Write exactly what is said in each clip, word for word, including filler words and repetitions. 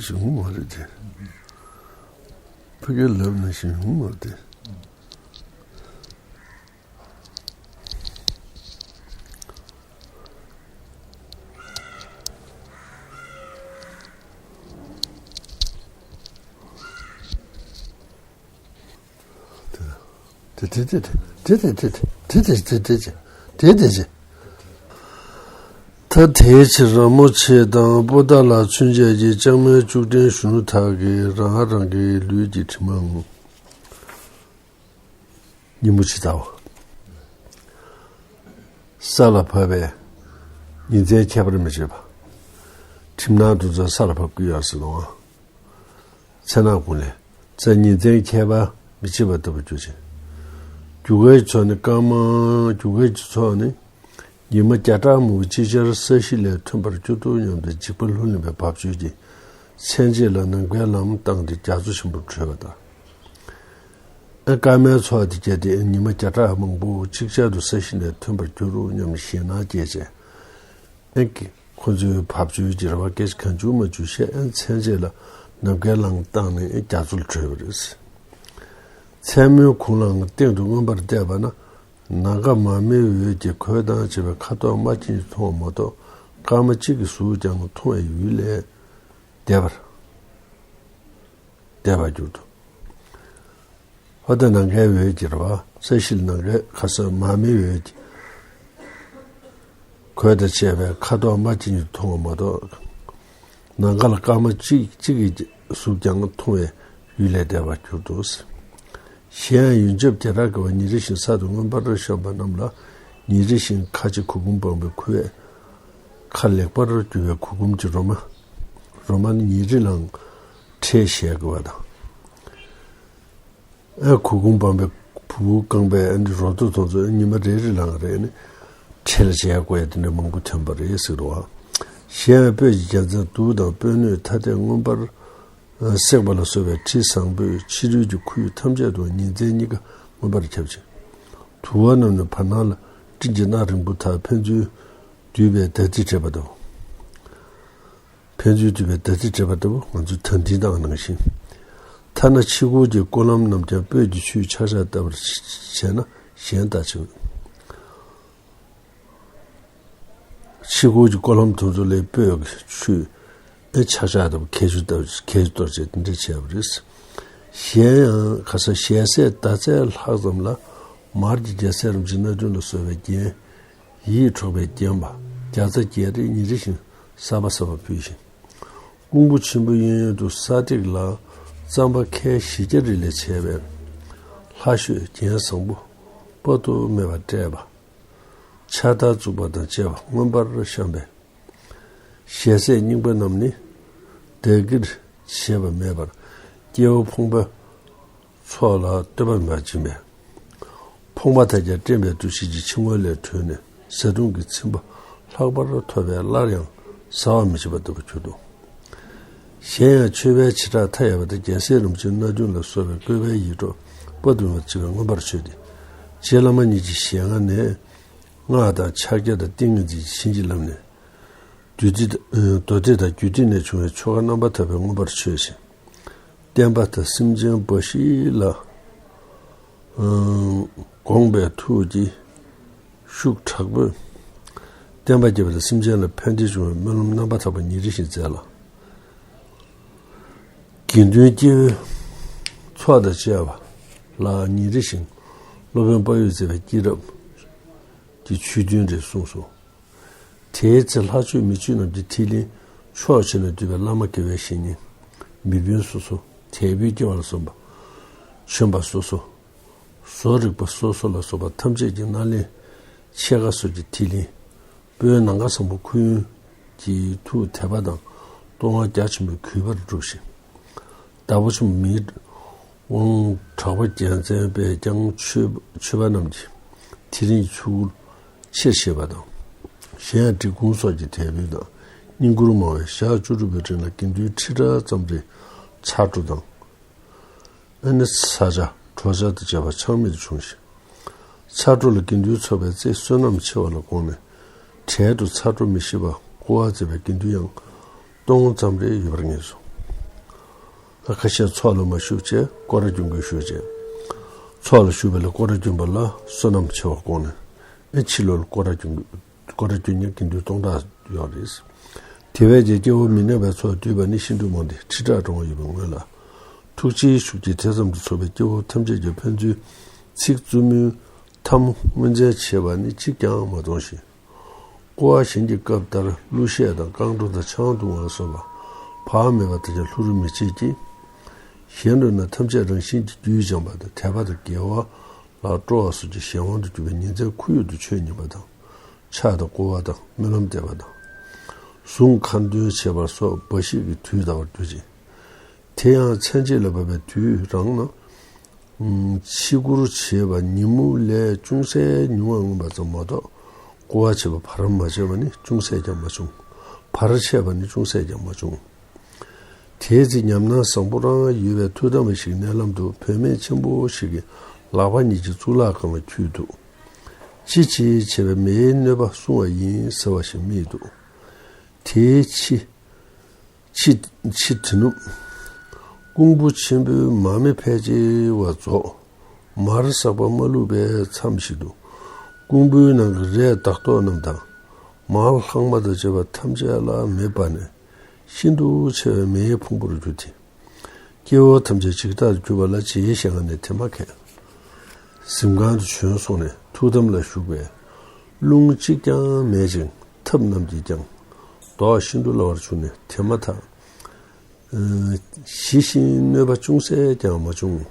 ཞིག་ཧུང་མ་རེད་དེ། ཕ་གིར་ལབ་ན་ཞིག་ཧུང་མ་རེད་དེ། དེ་དེ་དེ་དེ་དེ་དེ་དེ་དེ་དེ་དེ་དེ་དེ་དེ་དེ་དེ་དེ། ད་དེའི་ཕྱིར་ར་མོ་ཆེ་དང་པོ་ཏཱ་ལ་ཚུན་ཆད་ཀྱི་ལྕང་མའི་ལྕུག་ཕྲན་གཞོན་ནུ་དག་གིས་རང་རང་གི་ལུས་ཀྱི་གྲིབ་མའམ། ཉིན་མོ་ཇི་ལྟ་བ། ས་ལ་བབས་པས་ཉིན་མཚན་ཁྱད་པར་མི་བྱེད་པ། གྲིབ་ནག་དུ་འཛག་ས་ལ་བབས་ཀྱི་ཡོད་ཟེར་དང་། མཚན་ནག་གུང་ལས་ཚེ་ཉིན་མཚན་ཁྱད་པར་མི་བྱེད་པ་ལྟ་བུ་གྱུར་ཅིང་། རྒྱུ་སྐར་གྱི་ཚོགས་ནི་སྐར་མ། རྒྱུ་སྐར་གྱི་ཚོགས་ནི་ཉི་མ་བརྒྱ་ཕྲག་མང་པོ་ཅིག་ཅར་ས་གཞི་ལས་ཐོན་པར་གྱུར་ཏོ་སྙམ་སྟེ་འཇིགས་པ་ལྷུར་ལེན་པའི་བབ་ཅོལ་གྱི་མཚན་བཅས་ལ་ནམ་མཁའི་ལམ་བཏང་སྟེ་རྒྱ་མཚོ་ཆེན་པོར་བྲོས་པ་དང་། ཨ། སྐར་མའི་ཚོགས་དེ་བརྒྱད་དེ་ཉི་མ་བརྒྱ་ཕྲག་མང་པོ་ཅིག་ཅར་དུ་ས་གཞི་ནས་ཐོན་པར་འགྱུར་རོ་སྙམ་ཞེད་སྣང་སྐྱེས་བྱས། ཨ་ཀྱེ། ཁོ་ཚོའི་བབ་ཅོལ་གྱི་རེ་བ་སྐད་ཆ་གང་བྱུང་མ་བྱུང་བཤད། ཨ། མཚན་བཅས་ལ་ནམ་མཁའི་ལམ་བཏང་ནས་རྒྱ་མཚོར་བྲོས་པ་རེད། མཚན་མོའི་གུང་ལའང་སྟེང་དུ་མངོན་པར་བལྟས་པ་ན། ནམ་མཁའ་མར་མེའི་འོད་ཀྱིས་གོས་དང་བཅས་པའི་ཁ་དོག་དམར་ཆེན་གྱིས་མཐོང་བ་མ་གཏོགས་སྐར་མ་གཅིག་གི་གཟུགས་ཀྱང་མཐོང་བའི་ཡུལ་ལས་འདས་པར། འདས་པར་གྱུར་ཏོ། ཧོ། ད་ནམ་མཁའི་འོད་ཀྱི་རེ་བ། ས་གཞི་ལ་ནམ་མཁའི་ཁ་སང་མར་མེའི་འོད་ཀྱིས་གོས་དང་བཅས་པའི་ཁ་དོག་དམར་ཆེན་གྱིས་མཐོང་བ་མ་གཏོགས། ནམ་མཁའ་ལ་སྐར་མ་གཅིག་གཅིག་གི་གཟུགས་ཀྱང་མཐོང་བའི་ཡུལ་ལས་འདས་པར་གྱུར་ཏོ། གཞན་ཡང་ཡོན་ཆབ་བརྒྱ་ཕྲག་གི་བར་ཉིན་རེ་བཞིན་གསར་དུ་མངོན་པར་བཤམས་པ་རྣམས་ལ་ཉིན་རེ་བཞིན་ཁ་ཆེ་གུར་གུམ་སྦང་བའི་ཁུ་བས་ཁ་ལེགས་པར་བསྒྱུར་བའི་གུར་གུམ་གྱི་རོ་མ། རོ་མ་ནི་ཉིན་རེ་ལའང་ཁྲལ་བཞེས་དགོས་པ་དང་། ཨ། གུར་གུམ་སྦང་བའི་ཕྲུ་གུ་རྐང་པའི་ཨ་ནི་རོ་ཐོ་དེ་ཚོ་ཉི་མ་རེ་རེ་ལའང་རེ་ནི་ཁྲལ་བཞེས་དགོས་ཡ་དེ་འདྲ་མང་པོ་ཐོན་པ་རེད་ཟེར་རོ། གཞན་ཡང་སྤོས་ཀྱི་རྒྱལ་མཚན་གདུགས་དང་སྤོས་སྣོད་ཐ་དད་མངོན་པར་བསྲེགས་པ་ལ་སོགས་པའི་དྲི་བཟང་པོས་ཕྱི་རོལ་གྱི་ཁུར་ཡུག་ཐམས་ཅད་དུ་ཉིན་མཚན་གཉིས་ཀ་མངོན་པར་ཁྱབ་ཅིང་། དུ་བ་རྣམས་ནི་བར་སྣང་ལ་སྤྲིན་གྱི་སྣ་རིང་པོ་དག་ཕན་ཚུན་འདུས་པའི་ཟླ་ཐིག་འབྲེལ་བ་ལྟ་བུ། ཕན་ཚུན་འདུས་པའི་ཟླ་ཐིག་འབྲེལ་བ་ལྟ་བུ་ང་ཚོའི་ད་ཐིག་དང་ནང་བཞིན། ཐ་ན་ཕྱི་སྒོ་གྱི་སྐོར་ལམ་རྣམས་ཀྱང་སྤོས་ཀྱི་ཆུས་ཆག་ཆག་བཏབ་པར་བྱས་ན་གཞན་ལྟ་ཅི། ཕྱི་སྒོ་གྱི་སྐོར་ལམ་དེ་ཚོ་ལ་སྤོས་ཀྱི་ཆུས་ཨེ་ཆག་ཆག་བཏབ། ཁྱད་ཆུ་བཏབ། ཁྱད་ཆུ་གཏོར་བྱས་དེ་འདྲ་བྱས་པ་རེད། གཞན་ཡང་ཁ་སང་ཞལ་ཟས་ཟླ་ཚེས་ལྷག་ཙམ་ལ་མར་གྱི་རྒྱལ་སྲས་རིན་པོ་ཆེ་སྣ་བདུན་ལ་སོགས་པའི་རྒྱན། ཡིད་འཕྲོག་པའི་བརྒྱན་པ་བརྒྱ་རྩ་བརྒྱད་རེ་ཉིན་རེ་བཞིན་གསར་པ་གསར་པ་ཕུལ་ཞིང་། ཀོང་བུ་ཆེན་པོ་གཡས་གཡོན་དུ་ས་སྟེགས་ལ་རྩམ་པ་ཁལ་བཞི་བརྒྱ་རེ་ལས་བྱས་པའི་ལྷ་བཤོས་རྒྱན་བཟང་པོ་དཔག་ཏུ་མེད་པ་སྤྲས་པ། ཕྱག་དར་བཙུགས་པ་དང་བཅས་པ་མངོན་པར་བཤམས་པའི་ཞལ་ཟས་རྙིང་པ་རྣམས་ནི་བདག་གིར་བཞེས་པ་མེད་པར་སྐྱེ་བོ་ཕོངས་པའི་ཚོགས་ལ་བསྟོད་པ་མེད་པར་བྱིན་པས། ཕོངས་པ་དག་ཀྱང་བཀྲེན་པའི་འདུ་ཤེས་ཀྱིས་ཕྱི་ངོས་ལས་བྲོས་ནས་བཟའ་བཏུང་གི་ཚིམ་པ་ལྷག་པར་ཐོབ་པས་སླར་ཡང་ཟ་བར་མི་བྱེད་པ་ལྟ་བུར་གྱུར་ཏོ། གཞན་ཡང་མཆོད་པའི་བྱེ་བྲག་མཐའ་ཡས་པ་དང་རྒྱལ་སྲས་རིན་པོ་ཆེ་སྣ་བདུན་ལ་སོགས་པའི་བཀོད་པའི་ཡིད་འཕྲོག་དཔག་ཏུ་མེད་པར་བྱེད་པས་མངོན་པར་མཆོད་དེ། རྗེ་བླ་མ་ཉིད་ཀྱི་ཞལ་སྔ་ནས་སྔགས་དང་ཕྱག་རྒྱ་དང་ཏིང་ངེ་འཛིན་གྱིས་བྱིན་གྱིས་བརླབས་ནས། བདུད་རྩི་དང་མདོ་སྡེ་དང་རྒྱུད་སྡེ་ནས་བྱུང་བའི་ཆོ་ག་རྣམ་པར་དག་པས་མངོན་པར་མཆོད་ཅིང་། བསྟན་པ་དང་སེམས་ཅན་འབའ་ཞིག་ལ་དགོངས་པའི་ཐུགས་ཀྱི་ཤུགས་དྲག་པོས་བསྟན་པ་རྒྱས་པ་དང་སེམས་ཅན་ལ་ཕན་བདེ་འབྱུང་བའི་སྨོན་ལམ་རྣམ་པར་དག་པ་ཉིན་རེ་བཞིན་མཛད་ལ། དགེ་འདུན་སྐྱེ་བོའི་ཚོགས་དང་བཅས་པ་ལ་ཉིན་རེ་བཞིན་སློབ་དཔོན་དཔལ་ཡུལ་མཛད་པའི་སྐྱེས་རབས་ཀྱི་ཆོས་བདུན་རེ་གསུངས་སོ། དེའི་ཚེ་ལྷ་མཆོད་མི་མཆོད་རྣམས་ཀྱི་ཐིག་ལེ་མཆོག་བྱས་ནས་འདུས་པའི་བླ་མ་དགེ་བའི་བཤེས་གཉེན། མི་དཔོན་སོ་སོ། དད་པའི་སྐྱེ་བ་ལ་སོགས་པ། བྱོན་པ་སོ་སོ། བཟོ་རིག་པ་སོ་སོ་ལ་སོགས་པ་ཐམས་ཅད་ཀྱི་སྣ་ལེན་ཕྱེད་ཀ་སོགས་ཀྱི་ཐིག་ལེ། དཔོན་ནམ་མཁའ་བཟང་པོ་ཁུ་ཡོན་གྱི་ཐུགས་དད་པ་དང་གཏོང་བ་རྒྱ་ཆེན་པོས་གུས་པར་བསྒྲུབས་ཤིང་། བདག་པོ་ཆེན་པོ་མིའི་དབང་དྲག་པོ་རྒྱལ་མཚན་པས་ཀྱང་མཆོད་མཆོད་པ་རྣམས་ཀྱིས་དེ་རིང་གི་ཆོ་ག་ཆེར་བཞེས་པ་དང་། གཞན་ཡང་འབྲི་གུང་སོགས་ཀྱི་དད་འབུལ་དང་། བསྙེན་བཀུར་མང་བས་ཞག་བཅུ་དྲུག་པའི་རིང་ལ་དགེ་འདུན་ཁྲི་ཕྲག་ཙམ་རེ་ཚ་གྲོ་དང་། ཨ་ནི་ས་ཆ་གྲོ་ཆ་དང་བཅས་པ་ཆག་མེད་དུ་བྱུང་ཞིང་། ཚ་གྲོ་ལ་དགེ་འདུན་ཚོགས་པའི་རྩེ་བསོད་ནམས་ཆེ་བ་ལ་དགོངས་ནས་གྲལ་དུ་ཚ་གྲོ་མི་ཤེས་པ་བསྐོར་བ་མཛད་པའི་དགེ་འདུན་ཡང་སྟོང་ཙམ་རེ་ཡོད་པར་ངེས་སོ། ད་ཁ་ཤས་ཚོགས་ལ་མ་ཞུགས་བྱས་སྐོར་ར་སྐྱོང་གི་ཞུགས་བྱས། ཚོགས་ལ་ཞུགས་པ་ལ་སྐོར་ར་སྐྱོང་པ་ལ་བསོད་ནམས་ཆེ་བ་བསྐོང་ནས། ཨེ་ཕྱི་ལོགས་ལ་སྐོར་ར་སྐྱོང་གི་སྐོར་ར་སྐྱོང་མཁན་དགེ་འདུན་སྟོང་ཕྲག་ཡོད་རེད། དེ་བས་ཀྱང་སྐྱེ་བོ་མི་ནུས་པའི་ཚོགས་བསྡུས་པ་ནི་ཤིན་ཏུ་མང་སྟེ་ཁྲི་ཕྲག་གྲངས་ཡོད་པའི་སྔོན་ལ། ཐུགས་རྗེའི་ཤུགས་ཀྱིས་དེ་ཙམ་དུ་ཚོགས་པའི་སྐྱེ་བོ་ཐམས་ཅད་ཀྱི་ཕན་ཚུན་ཚིག་རྩུབ་མོའི་ཐབས་སྨོན་སྩལ་བྱེད་པ་ནི་གཅིག་ཀྱང་མ་མཐོང་ཞིང་། སྐུ་བ་གཞན་གྱི་སྐབས་ལྟར་གླུ་གཞས་དང་རྐང་བྲོ་དང་ཆང་བཏུང་བ་སོགས་པ་བག་མེད་པ་དེ་ཀྱང་ལྷུ་རུ་མི་བྱེད་ཀྱི། གཞན་དུ་ན་ཐམས་ཅད་རང་བཞིན་གྱིས་རྒྱུད་སྦྱངས་པ་དང་དད་པ་དང་དགེ་བ་ལ་སྤྲོ་བ་སོགས་ཀྱི་གཞན་དབང་དུ་གྱུར་པའི་ཉིན་མཚན་ཁོར་ཡུག་ཏུ་ཆོས་ཉན་པ་དང་། ཕྱག་དང་སྐོར་བ་དང་སྨོན་ལམ་འདེབས་པ་དང་། གཟུངས་ཁ་འདོན་བྱེད་པ་སོགས་འབའ་ཞིག་གི་དུས་འདའ་བར་འགྱུར་ཅིང་། དེ་ཡང་མཚན་ཕྱེད་ལ་བབ་པའི་དུས་རང་ན། ཕྱི་སྒོར་བྱེད་པ་ཉིན་མོ་ལས་ཅུང་ཟད་ཉུང་བ་མངོན་པ་ཙམ་མ་གཏོགས། སྐོར་བ་བྱེད་པ་བར་མ་ཆད་པ་ནི་ཅུང་ཟད་ཀྱང་མ་བྱུང་། བར་ཆད་པ་ནི་ཅུང་ཟད་ཀྱང་མ་བྱུང་། དེའི་ཚེ་ཉམས་སྣང་བཟང་པོ་རང་ཡོད་པའི་ཐུགས་དམ་པ་ཞིག་མནལ་ལམ་དུ་བུད་མེད་ཆེན་པོ་ཞིག་གི་ལག་པ་གཉིས་ཀྱིས་གཙུག་ལག་ཁང་ལ་འཁྱུད་འདུག་ཅི་བྱེད་བྱས་པའི་མེའི་གནོད་པ་བསྲུང་བ་ཡིན་ཟེར་བ་ཞིག་རྨིས་འདུག་དེའི་ཕྱི། ཕྱི་ཕྱི་དེ་ནུབ། ཀོང་བུ་ཆེན་པོའི་མར་མེ་ཕལ་ཆེ་བ་རྫོགས། མར་ཟག་པ་མ་བླུགས་པའི་མཚམས་ཤིག་ཏུ། ཀོང་བུའི་ནང་གི་རས་བདག་ཏོག་རྣམས་དང་། མར་ལྷག་མ་དང་བཅས་པ་ཐམས་ཅད་ལ་མེ་འབར་ནས། ཤིན་ཏུ་ཆེ་བའི་མེའི་ཕུང་པོར་གྱུར་ཏེ། སྐྱེ་བོ་ཐམས་ཅད་འཇིགས་སྐྲག་ཏུ་གྱུར་པ་ལ་རྗེའི་ཞལ་སྔ་ནས་དེ་མ་མཁྱེན། གཟིམ་ཁང་དུ་བྱོན་སོང་ནས་ཐུགས་དམ་ལ་བཞུགས་པས། རླུང་གཅིག་ཀྱང་མེད་ཅིང་ཐབ་རྣམས་ཀྱིས་ཀྱང་མདོག་ཤིན་ཏུ་སླ་བར་གྱུར་ནས་དེ་མ་ཐག་ཞི་ཞིང་གནོད་པ་ཅུང་ཟད་ཀྱང་མ་བྱུང་།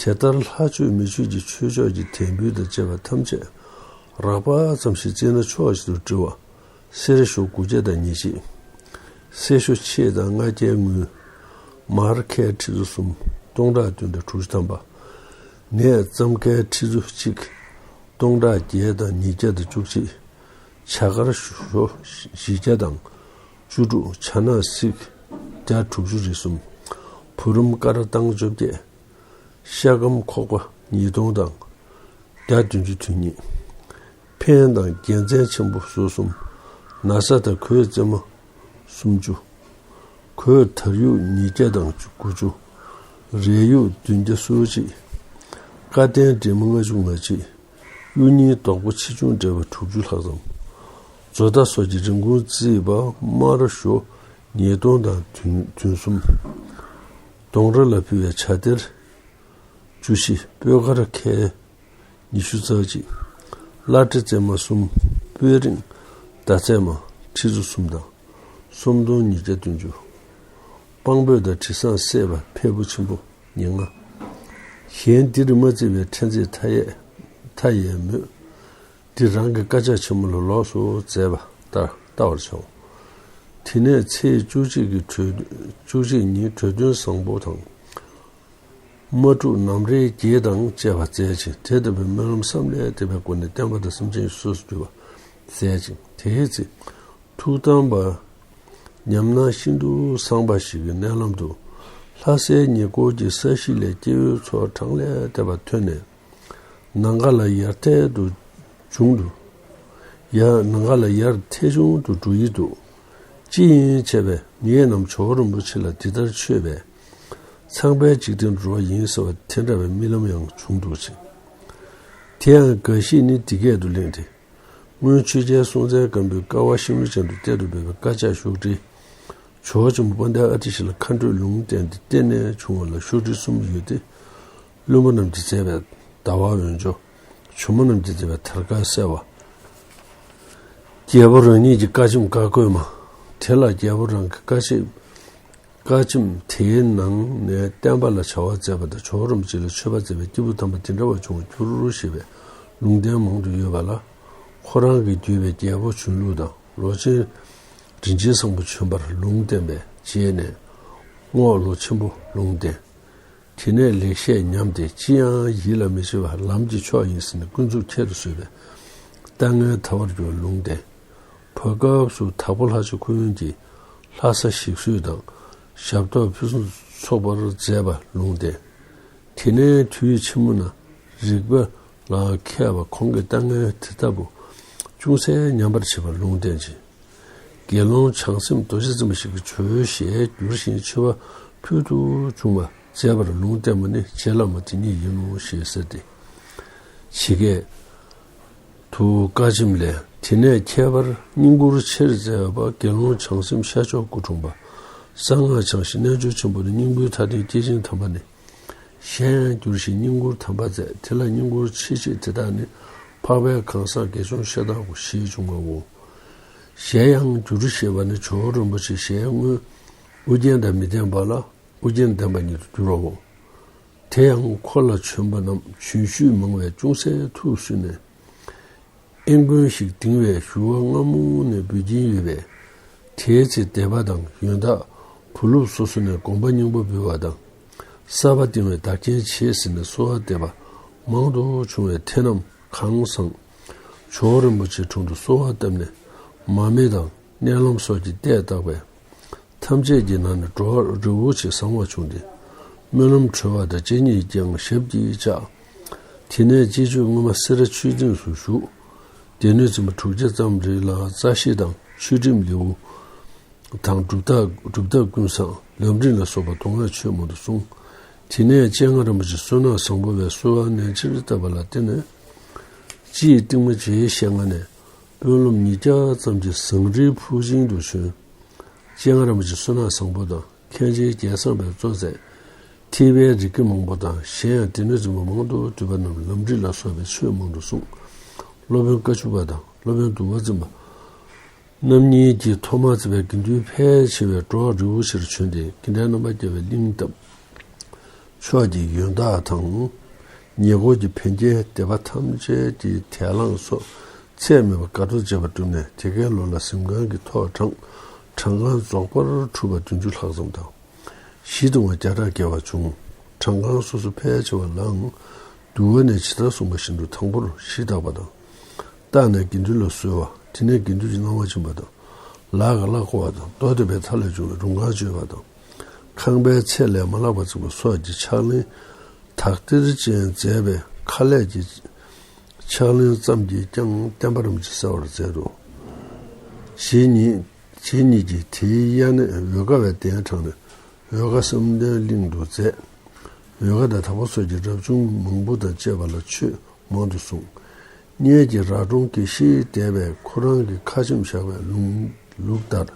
དེ་ལྟར་ལྷ་ཆོས་མི་ཆོས་ཀྱི་ཆོས་ཕྱོགས་ཀྱི་དད་འབུལ་དང་བཅས་པ་ཐམས་ཅད་རགས་པ་ཙམ་ཞིག་བརྩིས་ན་ཕྱོགས་གཅིག་ཏུ་བསྒྲིལ་བ། གསེར་ཞོ་དགུ་བརྒྱ་དང་ཉེར་གཅིག་གསེར་ཞོ་ཕྱེད་དང་ལྔ་བརྒྱའི་དངུལ། མར་ཁལ་ཁྲི་ཚོ་གསུམ། སྟོང་ཕྲག་བདུན་དང་དྲུག་ཅུ་ཐམ་པ། ནས་རྩམ་ཁལ་ཁྲི་ཚོ་གཅིག་སྟོང་ཕྲག་བརྒྱད་དང་ཉིས་བརྒྱ་དང་བཅུ་གཅིག་བྱ་དཀར་ཞོ་བཞི་བརྒྱ་དང་བཅུ་དྲུག་བྱ་ནག་གཟིག་བརྒྱ་དྲུག་ཅུ་རེ་གསུམ། བུ་རམ་དཀར་ཐང་བཅོ་བརྒྱད། ཤ་སྐམ་ཁོག་པ་ཉིས་སྟོང་དང་། བརྒྱ་བདུན་ཅུ་དོན་གཉིས། འཕན་དང་རྒྱལ་མཚན་ཆེན་པོ་སོ་གསུམ། ན་བཟའ་དང་གོས་རྩེ་མོ་སུམ་ཅུ། གོས་དར་ཡུག་ཉིས་བརྒྱ་དང་དགུ་བཅུ། རས་ཡུག་བདུན་བརྒྱ་སོ་གཅིག་བཀའ་བསྟན་འབྲེལ་མོ་ལྔ་བཅུ་ང་གཅིག་གཡུ་རྙིང་རྡོག་པོ་ཆེ་ཆུང་འབྲེལ་བ་དྲུག་ཅུ་ལྷག་ཙམ། མཛོ་ད་སོགས་ཀྱི་རིན་གོང་བརྩིས་པ་དམར་ཞོ་ཉིས་སྟོང་དང་བདུན་བདུན་གསུམ། གདོང་ར་ལ་ཕུལ་བའི་བྱ་གཏེར་བཅུ་བཞི། སྤོས་དཀར་ཁལ་ཉི་ཤུ་རྩ་གཅིག་བླ་བྲེ་རྩེ་མ་གསུམ། སྤོས་རིང་ཟླ་ཚེས་མ་ཁྲི་ཚོ་གསུམ་དང་། སུམ་སྟོང་ཉིས་བརྒྱ་བདུན་ཅུ། སྤང་སྤོས་དང་དྲི་བཟང་བསྲེས་པ་ཕད་བུ་ཆེན་པོ་ཉེར་ལྔ། གཞན་འདིར་མ་བརྩིས་པའི་ཕྲན་ཚེགས་མཐའ་ཡས་མཐའ་ཡས་མོད། འདི་རང་གི་བཀའ་ཕྱག་ཆེན་མོ་ལ་ལོགས་སུ་མཛད་པ་ལྟར་བལྟ་བར་བྱའོ། དེ་ནས་ཚེས་བཅུ་གཅིག་གི་གྲོས་བཅུ་གཅིག་ཉིན་གྲོས་སྟོན་བཟང་པོ་དང་། མ་དྲུག་ནམ་རའི་གྱད་དང་བཅས་པ་མཛད་ཅིང་དེ་ལྟ་བུའི་སྨོན་ལམ་བསམ་ལས་འདས་པའི་སྒོ་ནས་བསྟན་པ་དང་སེམས་ཅན་སོ་སོར་གྱུར་པ་མཛད་ཅིང་། དེའི་ཚེ་ཐུགས་དམ་པ་ཉམས་སྣང་ཤིན་ཏུ་བཟང་པ་ཞིག་གི་མནལ་ལམ་དུ་ལྷ་སའི་ཉེ་འཁོར་གྱི་ས་གཞི་ལས་སྐྱེ་བོའི་ཚོགས་གྲངས་ལས་འདས་པ་ཐོན་ནས། ནམ་མཁའ་ལ་ཡར་ཐལ་དུ་བྱུང་དུ། ཡར་ནམ་མཁའ་ལ་ཡར་ཐལ་བྱུང་དུ་འགྲོ་ཡི་འདུག་ཅི་ཡིན་བྱས་པས་ངེད་རྣམས་ཇོ་བོ་རིན་པོ་ཆེ་ལ་འདི་ལྟར་མཆོད་པས། ཚངས་པའི་འཇིག་རྟེན་འགྲོ་བ་ཡིན་ཟེར་བ་དེ་འདྲ་བའི་རྨི་ལམ་ཡང་བྱུང་འདུག་ཅིང་། དེ་ཡང་འགའ་ཞིག་ནི་འདི་སྐད་དུ་གླེང་སྟེ། སྔོན་ཆོས་རྒྱལ་སྲོང་བཙན་སྒམ་པོས་ཀ་བ་ཤིང་ལོ་ཅན་དུ་གཏེར་དུ་སྦས་པའི་བཀའ་ཕྱག་ཤོག་དྲིལ། ཇོ་བོ་ཆེན་པོ་དཔལ་ལྡན་ཨ་ཏི་ཤ་ལ་མཁའ་འགྲོའི་ལུང་བསྟན་ཏེ་གཏེར་ནས་བྱུང་བ་ལ་ཤོག་དྲིལ་གསུམ་ཡོད་དེ། བློན་པོ་རྣམས་ཀྱིས་མཛད་པའི་ཟླ་བ་འོད་འཇོ། ཇོ་མོ་རྣམས་ཀྱིས་མཛད་པའི་དར་དཀར་གསལ་བ། རྒྱལ་པོ་རང་ཉིད་ཀྱི་བཀའ་ཆེམས་བཀའ་བཀོད་མ། དེ་ལ་རྒྱལ་པོ་རང་གི་བཀའ་ཆེམས། བཀའ་ཆེམས་དེའི་ནང་ནས་བསྟན་པ་ལ་བྱ་བ་མཛད་པ་དང་ཇོ་བོ་རིན་པོ་ཆེ་ལ་མཆོད་པ་མཛད་པའི་སྐྱེས་བུ་དམ་པ་དེ་འདྲ་བ་བྱུང་བར་འགྱུར་ཞེས་པའི་ལུང་བསྟན་མང་དུ་ཡོད་པ་ལ། ཁོ་རང་གིས་བརྒྱུད་པའི་རྒྱལ་པོ་བྱོན་ལུགས་དང་ལོ་ཆེན་རིན་ཆེན་བཟང་པོ་བྱོན་པར་ལུང་བསྟན་པའི་རྗེས་ནས་རྔོག་ལོ་ཆེན་པོ་ལུང་བསྟན། དེ་ནས་ལེགས་བཤད་ཉམས་ཏེ་ཅི་ཡང་ཡིད་ལ་མི་བྱེད་པར་ལམ་གྱི་མཆོག་ཡིན་ཟེར་ནས་ཀུན་རྫོབ་ཁྱད་དུ་གསོད་པའི་ལྟ་ངན་ཐལ་བར་གྱུར་པ་ལུང་བསྟན། བར་སྐབས་སུ་དྭགས་པོ་ལྷ་ཆོས་ཁུ་དབོན་གྱིས་ལྷ་ས་ཞིག་གསོས་དང་ཞབས་ཏོག་ཕུན་སུམ་ཚོགས་པར་མཛད་པ་ལུང་བསྟན། དེ་ནས་དུས་ཕྱི་མོ་ན་རིག་པ་ལ་མཁས་པ་ཁོང་གིས་ལྟ་ངན་དེ་ལྟ་བུ་ཅུང་ཟད་ཉམས་པར་བྱེད་པ་ལུང་བསྟན་ཅིང་། དགེ་སློང་བྱང་སེམས་རྡོ་རྗེ་བཙུན་མ་ཞིག་གི་ཇོ་བོའི་ཞལ་བསྒྱུར་ཞིང་མཆོད་པ་ ཕུལ་དུ་བྱུང་བ་མཛད་པར་ལུང་བསྟན་པ་ནི་རྗེ་བླ་མ་དེ་ཉིད་ཡིན་ནོ་ཞེས་ཟེར་ཏེ། ཇི་སྐད་དུ། བཀའ་ཆེམས་ལས། དེ་ནས་ཁྱད་པར་བསྙེན་བཀུར་ཆེར་མཛད་པ་དགེ་སློང་བྱང་སེམས་ཤར་ཕྱོགས་སྐུ་འཁྲུངས་པ། གསང་སྔགས་འཆང་ཞིང་རྣལ་འབྱོར་ཆེན་པོ་ནི། བསྙེན་བཀུར་མཐའ་རྟེན་སྐྱེས་ཆེན་དམ་པ་ནི། གཞན་ཡང་འགྱུར་ཞིང་བསྙེན་བཀུར་དམ་པ་མཛད། དེ་ལ་བསྙེན་བཀུར་ཆེ་ཆེ་དེ་དག་ནི། འཕགས་པའི་གང་ཟག་དགེ་སྦྱོང་ཤ་སྟག་གོ། ཞེས་འབྱུང་བའོ། གཞན་ཡང་འགྱུར་ཞེས་པ་ནི་ཇོ་བོ་རིན་པོ་ཆེ་ཞལ་སྔོན་ཨུ་རྒྱན་དང་མི་ལྡན་པ་ལ་ཨུ་རྒྱན་ལྡན་པ་ཉིད་དུ་འགྱུར་བའོ། དེ་ཡང་འཁོར་ལ་བྱོན་པ་རྣམས་བྱོན་ཤུལ་མང་བས་ཅུང་ཟད་ཐུགས་སུན་ནས། ཨེ་མགོན་ཞིག་དིང་བས་ཞུ་བ་སྔ་མོ་ནས་འབུལ་གྱིན་ཡོད་པས། དེའི་ཚེ་སྡེ་པ་དང་ཡོན་བདག་བུ་སློབ་སོ་སོ་ནས་དགོངས་པ་སྙིང་པོ་འབུལ་བ་དང་། གསར་པ་བཏིང་བའི་བདག་རྐྱེན་བྱེད་ཟེར་ནས་གསོལ་བ་འདེབས་པ་མང་དུ་བྱུང་བས། དེ་རྣམས་གང་བཟང་ཇོ་བོ་རིན་པོ་ཆེའི་དྲུང་དུ་གསོལ་བ་བཏབ་ནས། མར་མེ་དང་མནལ་ལམ་སོགས་ཀྱིས་བལྟས་བཏགས་པས། ཐམས་ཅད་ཀྱི་ནང་ནས་འགྲོ་བ་རི་བོ་ཆེ་བཟང་བ་བྱུང་སྟེ། སྨོན་ལམ་གྲོལ་བ་དང་སྤྱན་གཉིས་ཀྱང་ཞབས་ཀྱིས་བཅགས། དེ་ནས་སྤྱི་ཆོས་སྔོན་མ་སེ་ར་ཆོས་སྡིངས་སུ་བཞུགས། སྡེ་སྣོད་འཛིན་པ་དྲུག་བརྒྱ་ཙམ་རེ་ལ་རྩ་ཤེ་དང་ཆོས་ཁྲིམས་ལེའུ་དང་། གྲུབ་རྟགས་གྲུབ་རྟགས་ཀུན་བཟང་། ལམ་རིམ་ལ་སོགས་པ་མདོ་སྔགས་ཆོས་མང་དུ་གསུངས། དེ་ནས་སྤྱན་སྔ་རིན་པོ་ཆེ་བསོད་ནམས་བཟང་པོ་བས་གསོལ་བ་ནན་ཆེར་བཏབ་པ་ལ་བརྟེན་ནས། སྤྱིའི་རྟིང་མ་རྗེའི་ཞལ་སྔ་ནས་དཔོན་སློབ་ཉིས་བརྒྱ་ཙམ་གྱིས་ཟངས་རིའི་ཕུག་ཆེན་དུ་བྱོན། སྤྱན་སྔ་རིན་པོ་ཆེ་བསོད་ནམས་བཟང་པོ་དང་། མཁན་ཆེན་རྒྱལ་བཟང་པོས་གཙོ་མཛད། ཐེག་པའི་རིགས་ཀྱི་མང་པོ་དང་། གཞན་ཡང་སྡེ་སྣོད་འཛིན་པ་མང་དུ་འདུས་པ་རྣམས་ལམ་རིམ་ལ་སོགས་པའི་ཆོས་མང་དུ་གསུངས། སློབ་དཔོན་བཀའ་བཅུ་པ་དང་། སློབ་དཔོན་འདུལ་བ་འཛིན་པ་རྣམ་གཉིས་ཀྱིས་ཐོག་མར་མཛད་པའི་དགེ་འདུན་ཕལ་ཆེ་བས་འགྲོ་བ་རི་བོ་ཆེར་བྱོན་ཏེ། དགེ་ལྡན་རྣམ་པར་རྒྱལ་བའི་གླིང་བཏབ། ཕྱོགས་ཀྱི་ཡོན་བདག་དང་། ཉེ་འཁོར་གྱི་ཕན་ཆད་སྡེ་པ་ཐམས་ཅད་ཀྱི་དལ་ལངས་སོགས་ཚད་མེད་པར་དགའ་སྤྲོ་བྱེད་པར་བསྒྲུབས་ནས། དེ་གའི་ལོ་ལ་གཟིམ་ཁང་གི་ཐོག་གྲངས་གྲངས་ཁང་རྫོགས་པར་གྲུབ་པ་བདུན་ཅུ་ལྷག་ཙམ་དང་། གཞི་གདུང་བ་བརྒྱ་ཕྲག་བརྒལ་བ་བྱུང་། གྲངས་ཁང་སོ་སོ་ཕལ་ཆེ་བ་ལའང་འདུལ་བ་ནས་ཇི་ལྟར་གསུངས་པ་བཞིན་དུ་དང་པོར་གཞི་བཏགས་པ་དང་། བཏགས་ནས་དགེ་འདུན་ལ་གསོལ་བ། དེ་ནས་དགེ་འདུན་གྱི་གནང་བ་སྦྱིན་པ་དང་། ལག་གི་གླ་བསྐོར་བ་དང་། མདོ་སྡེ་པའི་མཐའ་ལས་བྱུང་བའི་རུང་ཁང་གཅོད་པ་དང་། ཁང་པའི་ཚད་ལས་མ་ལྷག་པ་བརྩིགས་པ་སོགས་ཀྱི་ཕྱག་ལེན་དག་ཐེར་ཅན་མཛད་པའི་ཁ་ལས་ཀྱི་ཕྱག་ལེན་ཙམ་གྱིས་ཀྱང་བསྟན་པ་རིན་པོ་ཆེ་གསལ་བར་མཛད་དོ། རྗེ་ཉིད་རྗེ་ཉིད་ཀྱིས་དེའི་དབྱར་གནས་འོལ་ཁ་བའི་གདན་དྲངས་ནས། འོལ་ཁ་བསམ་གཏན་གླིང་དུ་མཛད། འོལ་ཁ་དང་དྭགས་པོ་སོགས་ཀྱི་རབ་བྱུང་མང་པོ་དང་བཅས་པ་ལ་ཆོས་མང་དུ་གསུངས། གཉལ་གྱི་ར་གྲོང་དགེ་བཤེས་སྡེ་པས་ཁོ་རང་གི་ཁ་ཆེམས་བཞག་པའི་ལུང་ལུགས་ལྟར།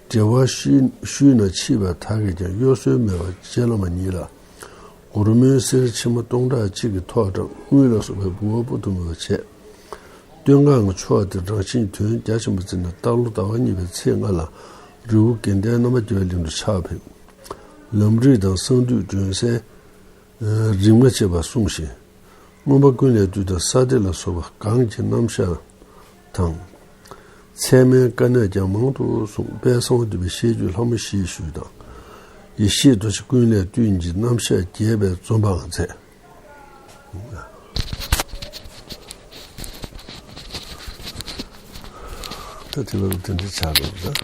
འབྲེལ་བ་ཞུས་ཞུས་ན་འཆི་བ་དག་གིས་ཀྱང་གཡོ་ཟོལ་མེད་པར་རྗེ་བླ་མ་ཉིད་ལ་སྒོར་མོའི་གསེར་ཕྱེ་མ་སྟོང་ཕྲག་གཅིག་གི་ཐོག་དྲངས། དངུལ་ལ་སོགས་པའི་འབུལ་བ་སྤུ་དུ་མེད་པ་བྱས། སྟོད་འགག་གི་ཕྱོགས་དེར་རང་བཞིན་དོན་རྒྱ་ཆེན་པོ་བརྩིས་ནས། རྟ་ལོ་ཟླ་བ་གཉིས་པའི་ཚེས་ལྔ་ལ་རི་བོ་དགེ་ལྡན་རྣམ་པར་རྒྱལ་བའི་གླིང་དུ་ཕྱག་ཕེབས། ལམ་རིམ་དང་གསང་འདུས་སྒྲོན་གསལ་རིམ་ལྔ་བཅས་པ་གསུངས་ཤིང་། མངོན་པ་ཀུན་ལས་བཏུས་དང་ས་སྡེ་ལ་སོགས་པ་གང་གི་རྣམ་གཞག་དང་། ཚད་མའི་དཀའ་གནད་ཀྱང་མང་དུ་གསུངས། དཔལ་གསང་བ་འདུས་པའི་བཤད་རྒྱུད་ལྷ་མོ་བཞི་ཞུས་དང་། ཡེ་ཤེས་རྡོ་རྗེ་ཀུན་ལས་བཏུས་ཀྱི་རྣམ་གཞག་རྒྱས་པའི་འཛོམས་པའང་མཛད། ད་དེ་བར་དུ་དེ་འདྲ་ཆགས་འགྲོ་ད།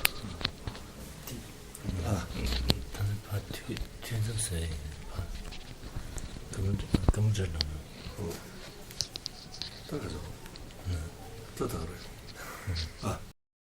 ད་ནི་ཕར་ཐོས་ཐོས་མཚམས་ཟེར་ཡིན་ཕར་ཀ་མུ་ཀ་མུ་ཏྲ་ནང་ལ། ད་ག་ཚོད་